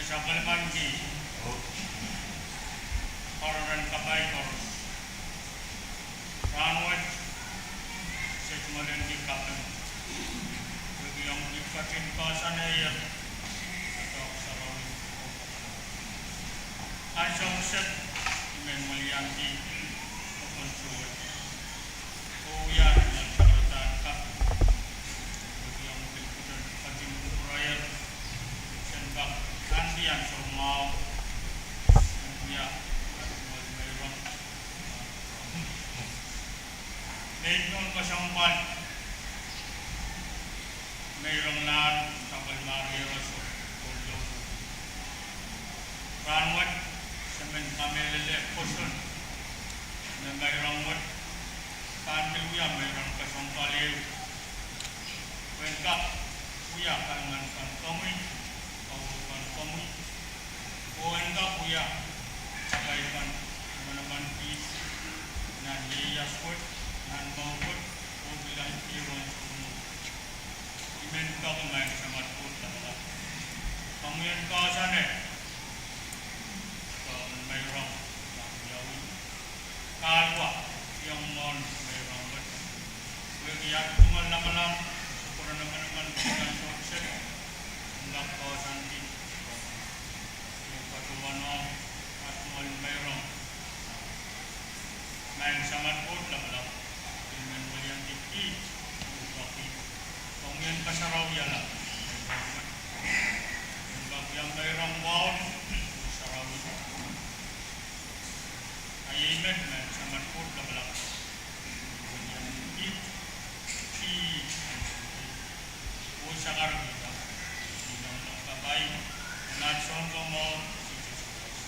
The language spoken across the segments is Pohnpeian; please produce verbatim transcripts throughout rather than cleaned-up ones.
Sapwellimanki koaros en kapai koaros. Rahnwet, se tungoal en ki kaping, pwehki ong ki ketin koasoanehier doadoahk sarawi. Ansou kiset I men weliandi pokon suwed oh wia nan sarawi kan, pwehki ong pil pwoson ketin kupwureier, sen kak ahneki ansou mwahu en wia nan tungoal meirong. Meid nohn kesempwal meirong nan sapwellime rieroso oh lou. Rahnwet, se men kamehlele pwoson me meirong wet pahn pil wia meirong kesempwal ehu, pwe en kak wia kalahngan kan komwi, kaweid kan komwi, oh en kak wia kapai kan manaman kiht nan ieias wet, nan mour wet, oh pil nan ieu ansou mwo. I men peki, Maing Samat Koht Lapalap, komwi en koasoane doadoahk en meirong, pahn wiawi kahlua iong mwohn meirong wet, pwehki aht tungoal lapalap, kupwuren manaman kan sohte en kak koasoandi patohwan ong aht tungoal meirong. Maing Samat Koht Lapalap, I men weliandi kiht, pwehki komwi en kasarawihala meirong wet, en kak wia meirong wahu oh sarawi. Ahi met, Maing Samat Koht Lapalap, I men weliandi kiht, kiht, oh sakarkihda, I men kapai nan Sounkomour Sises Krais.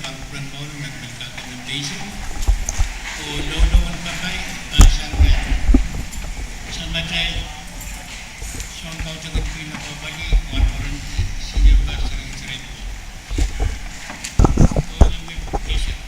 Pran mour me pil kak invitation. Oh lolo en kapai, ah, sang me, sang me atail soun kauteken pwihn en Pohnpei, Warren Senior Pastor in Srihpa. Oh, invitation.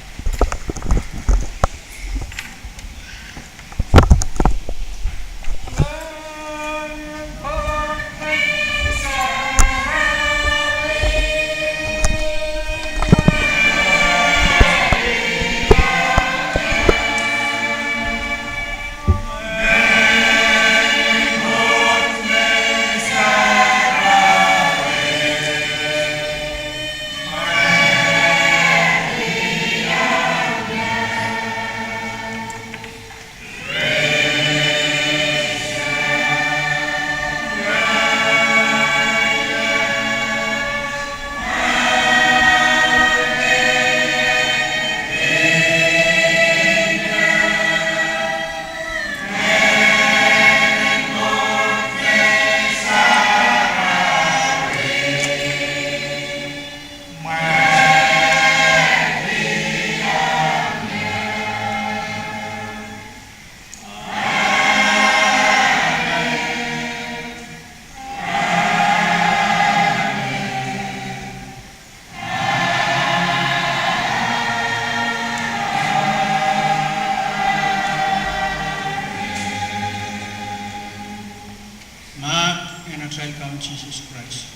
Mahk en atail Kaun Sises Krais,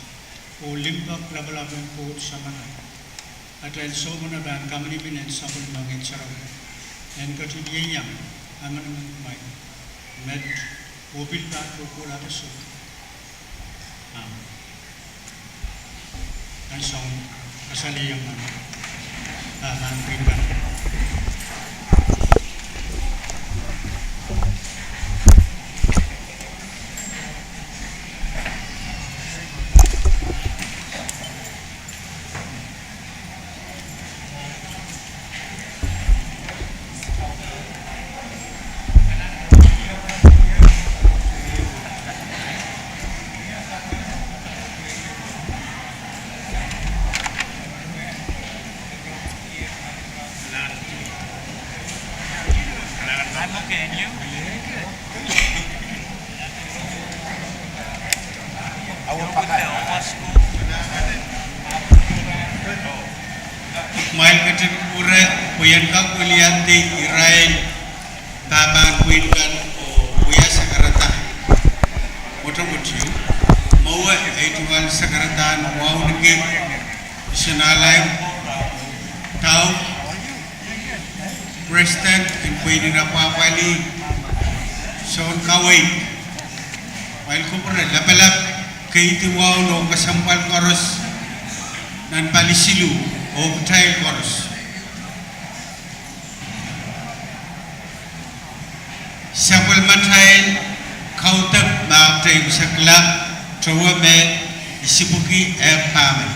oh limpoak lapalap en Koht Samatail, atail Sounkomour pahn kaminimin en sapwellime Ngehn Sarawi en ketin ieiang emenemen kumwail met, oh pil pahn kohkohlahte soh. Amen. Nan soun kasalehiong nan pahpahn pwihn kan. Kumwail ketin kupwure pwe I en kak weliandi irail pahpahn pwihn kan oh wia sakarada. Mwotomwot ieu, mwowe ei tungoal sakarada en wauneki Misinalaim Tau, President en pweinen apwahpwalih, soun kaweid. Kumwail kupwure lapalap, keidi wahu oh kesempwal koaros nan pali siluh, oh kitail koaros. Sapwellimatail kaudok me ahpwtehn isekla, towe me I sipwiki eh pahmen.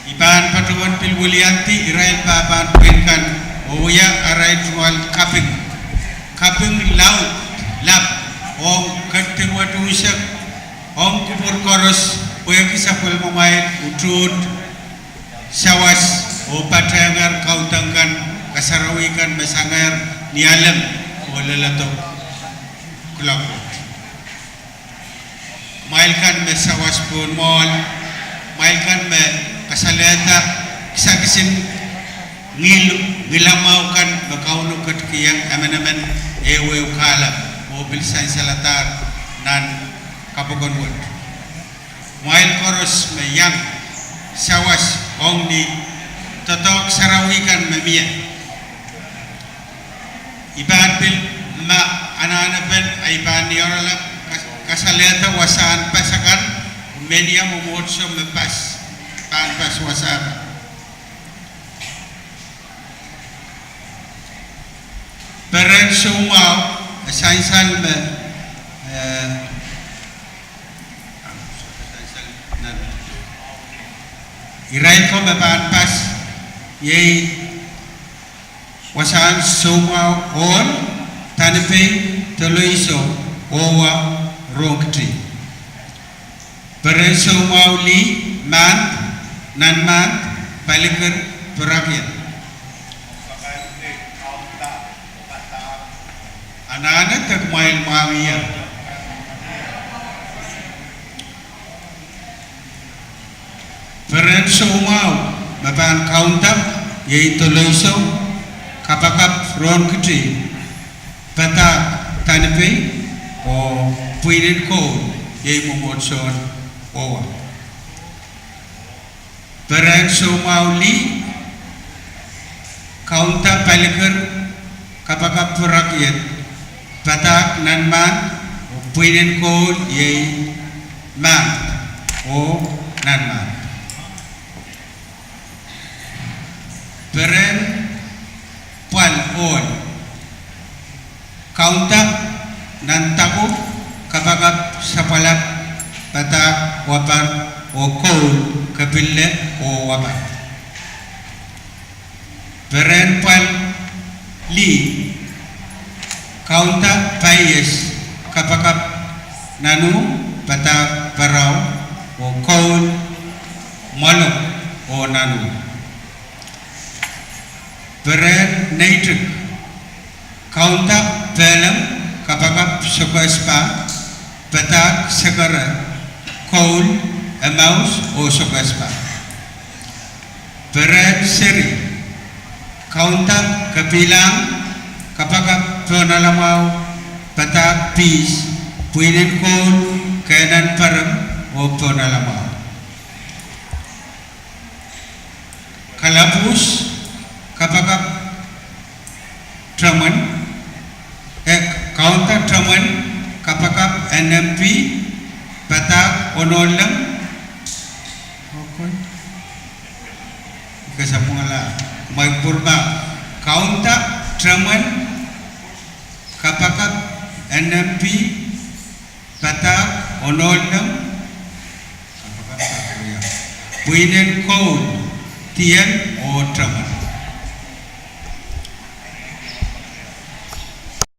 I pahn patohwan pil weliandi irail pahpahn pwihn kan oh wia arail tungoal kaping, kaping laud lap ong ketiket unsek ong kupwur koaros, pwehki sapwellimamwail utuht sawas oh patehngehr kaudok kan, kasarawi kan me sangehr ni alem oh leledo kuloak wet. Kumwail kan me sawas pohn mwoahl, kumwail kan me kasalehda kisakis en ngihl, ngilamwahu kan me Kauno ketikihong emenemen ehuehu kahlap oh pil sansaladahr nan kapokon wet. Kumwail koaros me iang sawas ong ni doadoahk sarawi kan me mie. I pahn pil ma anahnepen, I pahn ni oaralap kas-, kasalehda wasahn pas akan, menia mwomwohdiso me pas, pahn pas wasa kan. Peren soumwahu, e sansal me, eh, irail ko me pahn pas, iei wasahn soumwahu ohl, Tanipei, Toloiso, Owa, Rongkiti. Peren soumwahu lih, Mahn, Nanmahn, Paliker pirakiet. Anahne de kumwail mwahngih ie. Peren soumwahu me pahn kaunda iei Doloiso, kapakap Rohnkiti, padahk Tanipei, oh pwihnen koul iei Mwomwohdisohn Wowa. Peren soumwahu lih, kaunda Paliker, kapakap pirakiet, padahk Nanmahn, oh pwihnen koul iei Mahn oh Nanmahn. Peren pwal ohl, kaunda Nandako, kapakap sapwalap, padahk Wapar, oh koul Kepille oh Wapar. Peren pwal lih, kaunda Paies, kapakap Nanou, padahk Parau, oh koul Mwolok oh Nanou. Peren neitik, kaunda Pelem, kapakap Sokehsepah, padahk Sekere, koul Emaus oh Sokehsepah. Peren seri, kaunda Kepilahng, kapakap Pohnala mwahu, padahk Pihs, pwihnen koul Kehnan Perem oh Pohnala mwahu. Kalapwuhs, kapakap Temwen, eh, kaunda Temwen, kapakap N M P, padahk Onoulong, ke sapwungala, Mike Burma, kaunda Temwen, kapakap N M P, padahk Onoulong, pwihnen koul Dien oh Temwen.